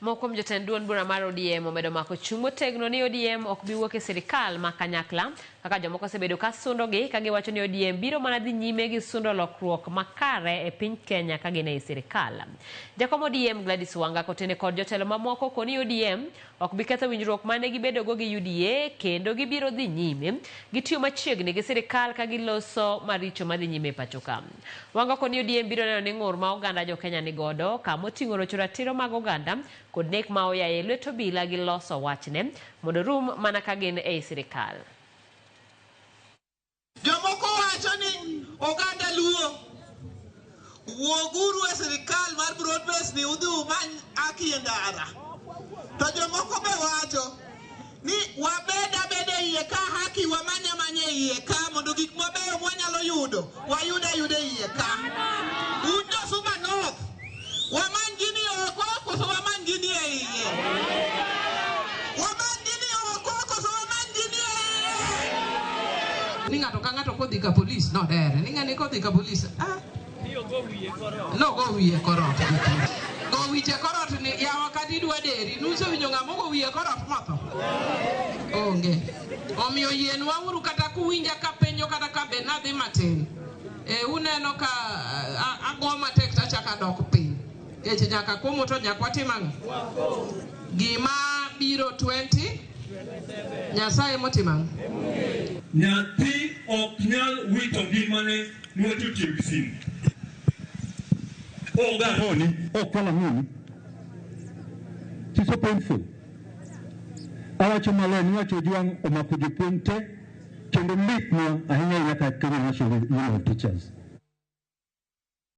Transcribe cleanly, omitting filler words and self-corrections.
Moko kuom jotend duond bura mar ODM omedo mako chung' motegno ni ODM ok bi wuok e sirikal ma kanyakla kaka jomoko osebedo ka sundogi ka giwacho ni ODM biro mana dhi nyime gi sundo lokruok makare e piny Kenya ka gin ei sirikal. Jakom ODM Gladys Wanga kotene kod jotelo mamoko koni ODM ok bi ketho winjruok mane gibedogo gi UDA kendo gibiro dhi nyime gi tiyo machiegni gi sirikal ka giloso maricho madhi nyime e pacho ka. Wanga koni ODM biro neno ni ng'ur ma oganda jo Kenya ni godo kama oting'o rocho ratiro mag oganda kod nek ma oyaye e lwet obila gi loso wachne mondo orum mana ka gin ei sirikal. Jomoko wacho ni oganda Luo wuoguru e sirikal mar broad base ni udhi umany haki e ndara. To jomoko be wacho ni wabed abeda e iye ka haki wamany amanya e iye ka mondo gik mabeyo mwanyalo yudo wayud ayuda e iye ka. Un jo Suba North, wamany gini oko koso wamany gini e iye? Wamany gini oko koso wamany gini e iye? Ni ng'ato ka ng'ato kodhi ka polis nodere ni ng'ani kodhi ka polis ah nogo wiye korot. Go wiche korot ni yawa kata idwa deri nusewinjo ng'ama ogo wiye korot motho onge. Omiyo yienwa uru kata kuwinja kapenjo kata ka be nadhi matin e, uneno ka ago matek tachako adok piny nikech nyaka komo to nyaka watim ang'o gima biro 20 Nyasaye motimo ang'o. Nyathi ok nyal wito ngimane niwach otiyo gi simu. Onge ang'oni, ok wal ang'oni. It's so painful. Awacho maler ni wacho Ojwang' omako jopuonj te kendo litnwa ahinya ahinya kaka Kenya National Union of Teachers.